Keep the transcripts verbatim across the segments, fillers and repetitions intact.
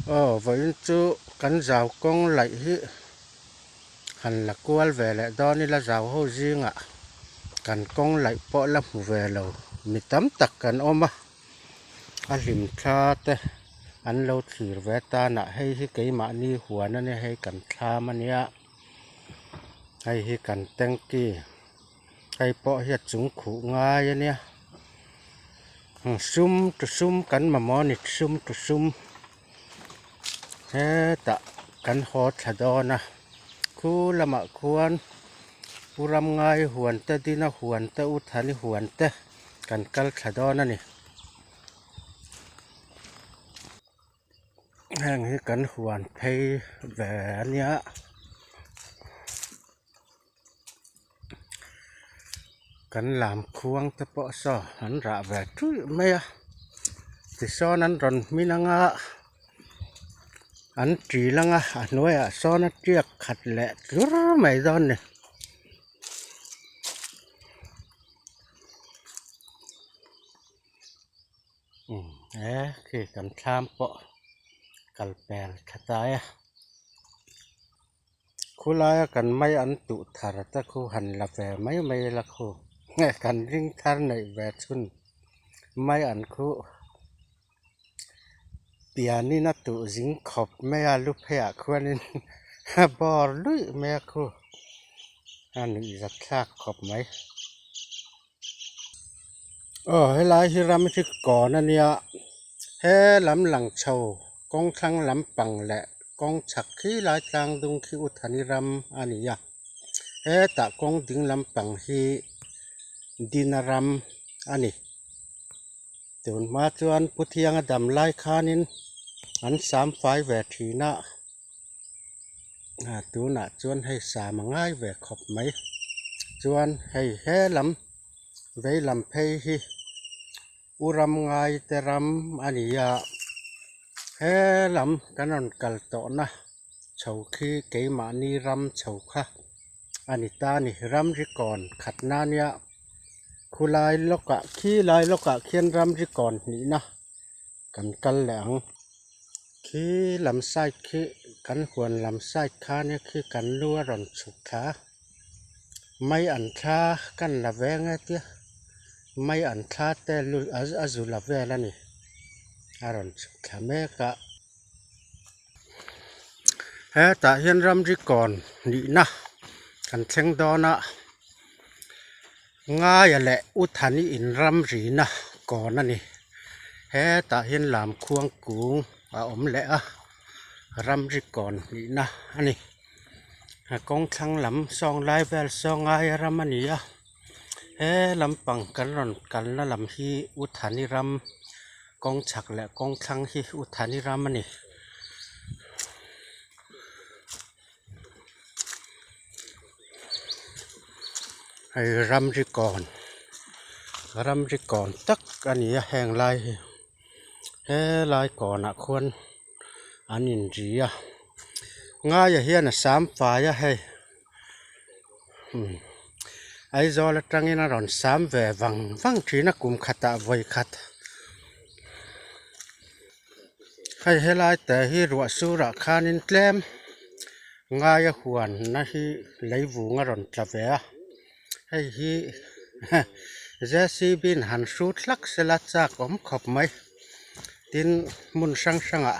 Aw, vawiin chu kan zau kawng laih hi han la kual ve leh dawn ila, zau ho zinga kan kawng laih pawh la hmu ve lo. Mi tam tak kan awm a, a hlim thla te an lo thlir ve ta a. Hei hi keimahni huan a nia, hei kan thlam a nia, hei hi kan tengki. Hei pawh hi a chung khuh ngai a nia. Hmm, sum tu sum kan mamaw ni, sum tu sum. Hetah kan haw thla dawn a. Khu lamah khuan U Ramngai huan te, Dina huan te, U Thani huan te kan kal thla dawn a ni. Heng hi kan huan phei ve a nia. Kan lam khuang te pawh saw an rah ve ṭhuih mai a. Ti sawn an rawn hmin anga, an ṭi lang a, a hnuaiah sawn a ṭiak khat leh tlur mai dawn ni. Um, e, khi kan thlam pawh kal pel ṭha ta e. Khulaia kan mai an tuh thar ta khu han la ve mai mai la khu. Nge kan ring thar nei ve chun mai an khu pianin a tuh zing khawp mai a, lu pheiah khuanin a bawr luih mai a khu. A nuihzat thlak khawp mai. Aw, helai hi Ramri kawn a nia. He lam lang chho, Kawngthlang lam pang leh Kawngchhak khi lai tlang dung khi U Thani ram a ni a. Hetah kawng ding lam pang hi Dina ram a ni. Tun hma chuan Pu Thianga dam lai khanin an sam fai ve ṭhin a. A, tunah chuan hei sam a ngai ve khawp mai. Chuan hei he lam, vei lam phei hi U Ramngai te ram a ni a. He lam kan rawn kal tawhna chho khi keimahni ram chho kha a ni ta ni, Ramri kawn khatna nia. Khulai lawkah, khi lai lawkah khian Ramri kawn hnihna kan kal leh ang. Khi lam side khi, kan huan lam side kha nia khi kan nu a rawn chhuk thla. Mai an thla kan la ve nge tia. Mai an thla te lu, a, a zu la vel a ni. A rawn chhuk thla mek a. Hetah hian Ramri kawn hnihna kan thleng dawn a. Ngaia leh U Thani in ram rina kawn a ni. Hetah hian lam khuang kung a awm leh a, Ramri kawn hnihna a ni. A, Kawngthlang lam sawnglai vel sawngngaia ram a ni a. He lam pang kan rawn kalna lam hi U Thani ram, Kawngchhak leh Kawngthlang hi U Thani ram a ni. Hei Ramri kawn, Ramri kawn tak a ni a heng lai hi. He lai kawnah khuan an inri a. Ngaia hian a sam fai a hei. Hmm. Aizawl aṭangin a rawn sam ve vang vang ṭhin a kum khatah vawi khat. Hei helai te hi ruah surah khan in tlem. Ngaia huanna hi leivung a rawn tla ve a. Hei hi J C B in han hrut hlak sela chak awm khawp mai. Tin hmun hrang hrangah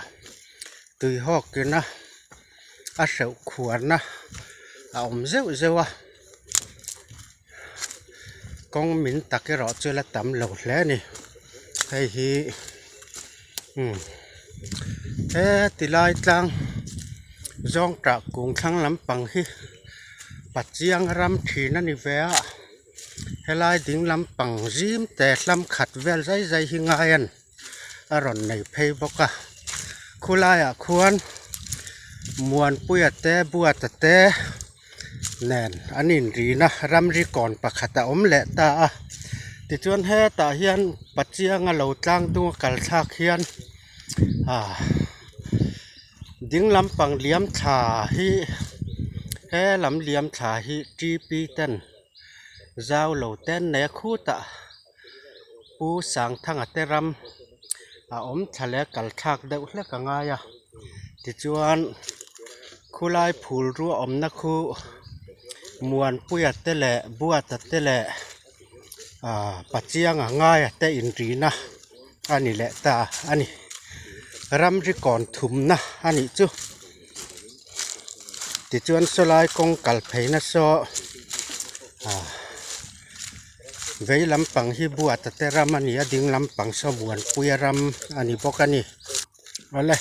tui hawkina a hreuh khuarna a awm zeuh zeuh a. Kawng min tak erawh chu la tam lo hle a ni. Hei hi, hmm, he tilai tlang zawngṭah kung thlang lampang hi Pachiang ram ṭhin a ni ve a. Helai ding lampang zim te hlam khat vel zai zai hi ngai an a rawn nei phei bawk a. Khulaiah khuan Muanpuia te, Buata te nen an inrina Ramri kawn pakhat a awm leh ta a. Tichuan hetah hian Pachianga lo tlang dunga kal thlak hian, a, ding lampang liam thla hi, he lam liam thla hi T P ten zau lo ten nei a khutah Pu Sangthanga te ram a awm thla leh kal thlak deuh hlek a ngai a. Tichuan khulai phul rua awmna khu Muanpuia te leh Buata te leh, a, Pachianga ngaia te inrina a ni leh ta a ni. Ramri kawn thumna a nih chu. Tichuan sawlai kawng kal pheina saw, a, vei lampang hi Buata te ram a ni a, ding lampang saw Muanpuia ram a ni bawk a ni. Awle,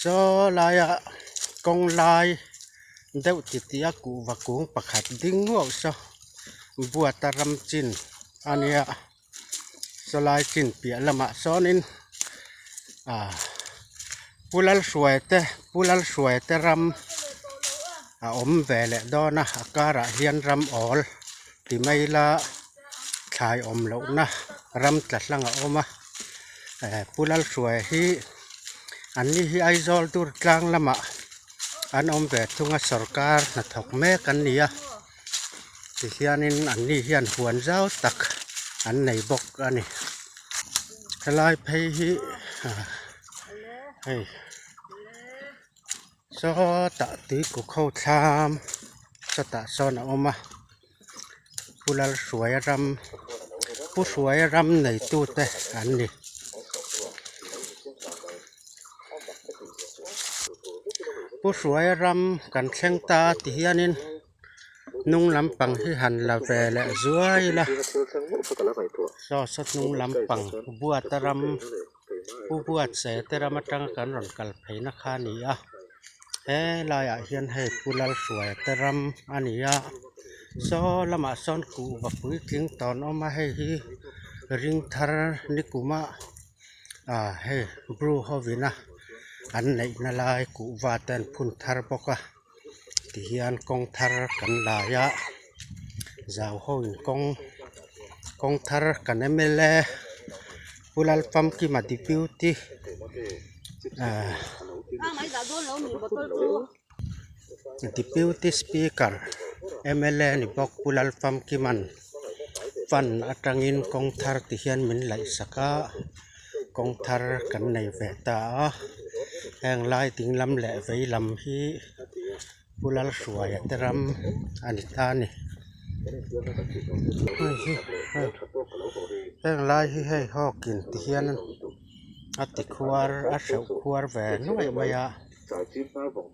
saw laia kawng lai deuh titia kuhva kung pakhat ding ngawt saw Buata ram chin a nia. Saw lai chin piah lamah sawnin, a, Pu Lalhruaia te, Pu Lalhruaia te ram a awm ve leh dawn a, a karah hian ram awl ti mai la, thlai awm lohna ram tla hlang a awm a. Eh, Pu Lalhruaia hi, anni hi Aizawl Durtlang lamah an awm ve thung a, sawrkar hnathawk mek an ni a. Ti hianin anni hian huan zau tak an nei bawk a ni. Helai phei hi, a, hei, sawtah Tuikukhou thlam sawtah sawn a awm a. Pu Lalhruaia ram, Pu Hruaia ram neitute an ni. Pu Hruaia ram kan thleng ta ti hianin hnung lampang hi han la ve leh zuai la. Saw saw hnung lampang Buata ram, Pu Buatsaia te ram atanga kan rawn kal pheina kha a ni a. He laiah hian hei Pu Lalhruaia te ram a ni a. Saw lamah sawn kuhva puitling tawn awm a, hei hi ring thar nikuma, a, hei bru hovina an neihna lai kuhva te an phun thar bawk a. Ti hian kawng thar kan lai a, zau ho in kawng, kawng thar kan M L A Pu Lalfamkima Deputy, a, Deputy Speaker, M L A ni bawk, Pu Lalfamkiman fan atangin kawng thar ti hian min laih sak a, kawng thar kan nei ve ta a. Heng lai ding lam leh vei lam hi Pu Lalhruaia te ram a ni ta a ni. Hei hi, hei. Heng lai hi hei hawkin ti hian a ti khuar, a hreuh khuar ve nuaih mai a.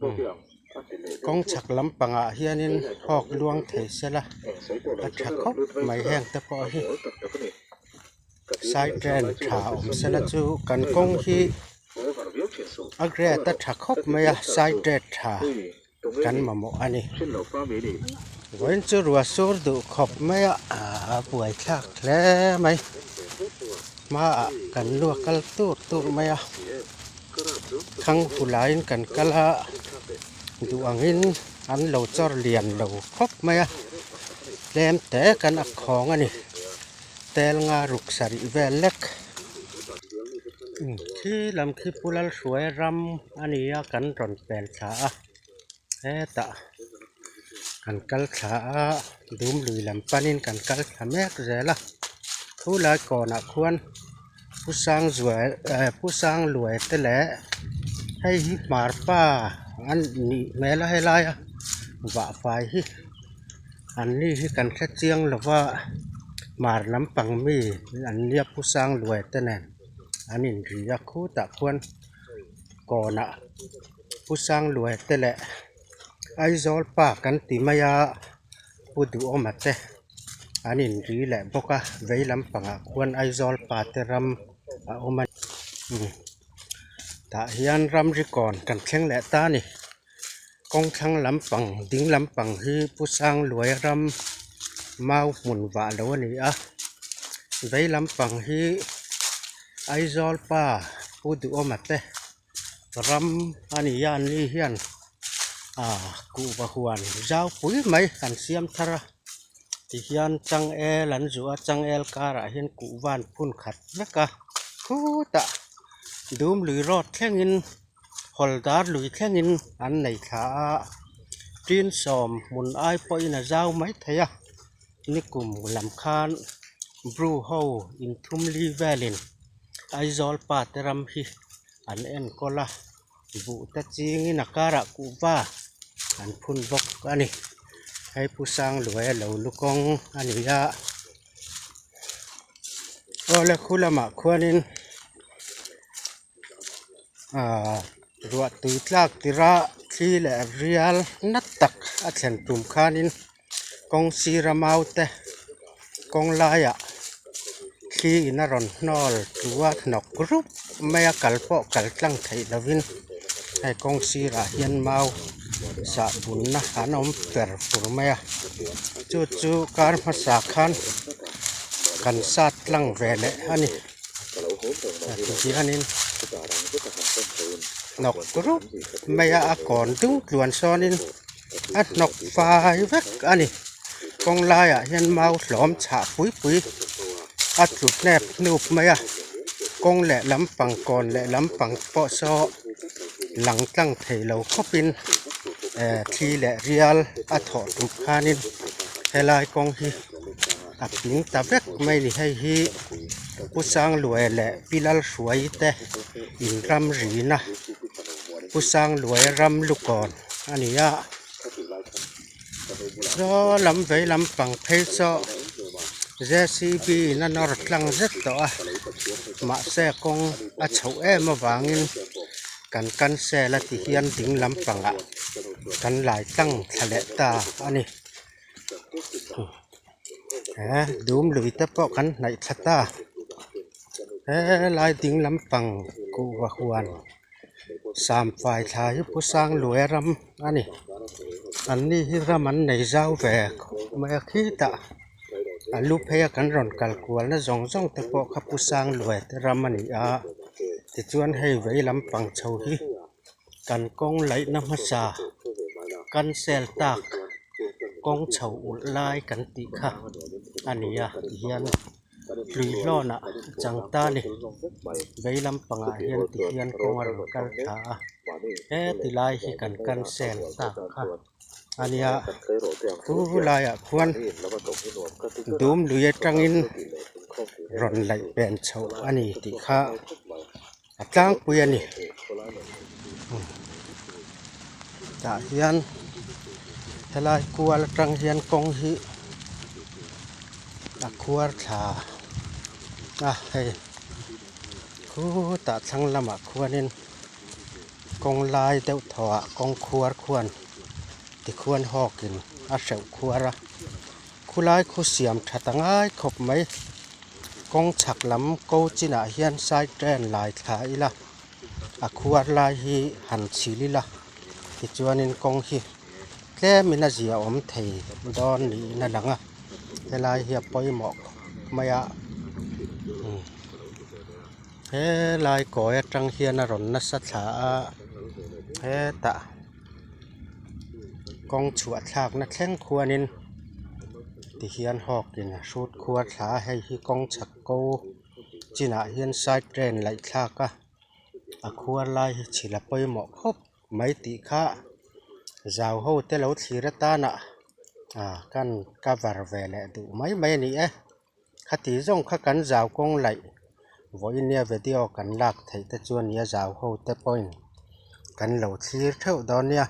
Hmm. Kawng chhak lampangah hianin hawk luang thei sela, a ṭha khawp mai heng te pawh hi. Side drain ṭha awm sela chu kan kawng hi a grade a ṭha khawp mai a, side drain ṭha kan mamawh a ni. Vawiin chu ruah sur duh khawp mai a, a buaithlak hle mai. Hmaah kan lu a kal tur tur mai a. Khang hu laiin kan kal a, duh angin an lo chawr lian lo khawp mai a. Tlem te kan ak khawng a ni. Tel nga ruk sarih vel lek. Hmm, khi lam khi Pu Lalhruaia ram a ni a, kan rawn pel thla a. Hetah kan kal thla a, Dumlui lam panin kan kal thla mek zel a. Khulai kawnah khuan Pu Sangzuai, eh, Pu Sangluai te leh hei hi Hmar pa an nih hmel a, helaia vahfai hi anni hi kan hre chiang lova, Hmar lampang mi an nia, Pu Sangluai te nen an inri a. Khutah khuan kawnah Pu Sangluai te leh Aizawl pa kan ti mai a, Pu Duhawma te an inri leh bawk a, vei lampangah khuan Aizawl pa te ram a awm a. Hmm. Tah hian ramri kawn kan thleng leh ta a ni. Kawng thlang lampang, ding lampang hi Pu Sangluai ram mau hmun vah lo a ni a. Vei lampang hi Aizawl pa Pu Duhawma te ram a ni a, anni hian, a, kuhva huan zaupui mai an siam thar a. Ti hian changel an zuh a, changel karah hian kuhva an phun khat vek a. Khutah Dumlui road thlengin, Hawldar lui thlengin an nei thla a. Tin sawm hmun ai pawhin a zau mai thei a. Nikum lam khan bru ho inthum li velin Aizawl pa te ram hi an enkawl a. buh ta chingin a kara kuva an phun bawk a ni. Hei Pu Sangluaia lo lu kawng a ni a. Aw le, khu lamah khuanin, a, ruahtui tlak tira thli le rial na tak a thlen tum khanin kawng sira mau te, kawng laia thli in a rawn hnawl tua hnawk rup mai a, kal pawh kal tlang thei lovin hei kawng sirah hian mau sahbunna an awm fer fur mai a. Chu chu kar hmasa khan kan sat tlang ve leh a ni. Tihianin hnawk rup mai a, a kawn dung tluan sawnin a hnawk fai vek a ni. Kawng laiah hian mau hlawm chhah pui pui a tlu hnep hnup mai a, kawng leh lampang, kawn leh lampang pawh saw lang tlang thei lo khawpin, eh, thli leh rial a thawh tum khanin helai kawng hi a ping ta vek mai ni. Hei hi Pu Sangluaia leh Pi Lalhruaia te in ram rina, Pu Sangluaia ram lukawn a ni a. Saw lam vei lampang phei saw J C B in a nawr tlang zet tawh a, mahse kawng a chho em avangin kan cancel a, tihian ding lampangah kan lai tlang thla leh ta a ni. He, dum lui te pawh kan hnaih thla ta. He lai ding lampang kuhva huan Samfai thla hi Pu Sangluaia ram a ni. Anni hi ram an nei zau ve khawp mai a, khitah a lu phei a, kan rawn kal kualna zawng zawng te pawh kha Pu Sangluaia te ram a ni a. Tichuan hei vei lampang chho hi kan kawng laihna hmasa cancel tak, kawng chho ulh lai kan tih kha a ni a, tihian hlui hlawnah chang ta ni. Vei lampangah hian tihian kawng a rawn kal thla a, he tilai hi kan cancel tak kha a ni a. Tulaiah khuan dum lui aṭangin rawn laih pen chho a ni tih kha a tlangpui a ni. Tah hian helai kual aṭang hian kawng hi a khuar thla a, hei khutah thlang lamah khuanin kawng lai deuh thawah kawng khuar khuan tikhuan hawkin a hreuh khuar a, khulai khu siam ṭhat a ngai khawp mai. Kawng chhak lam ko chinah hian side drain lai thla ila, a khuar lai hi han chhil ila, tichuanin kawng hi tlemin a zia awm thei dawn niin a lang a, helai hi a pawimawh khawp mai a. Hmm. Helai kawi aṭang hian a rawn nasa thla a, hetah kawng chhuah thlakna thleng khuanin tihian hawkin a hrut khuar thla a, hei hi kawng chhak ko chinah hian side drain laih thlak a, a khuar lai hi chhil a pawimawh khawp mai tih kha zau ho te lo thlir atana, a, kan cover ve leh duh mai mai a ni e. Khati zawng kha kan zau kawng laih vawiin nia video kan lak theih te chu a nia, zau ho te pawhin kan lo thlir theuh dawn nia.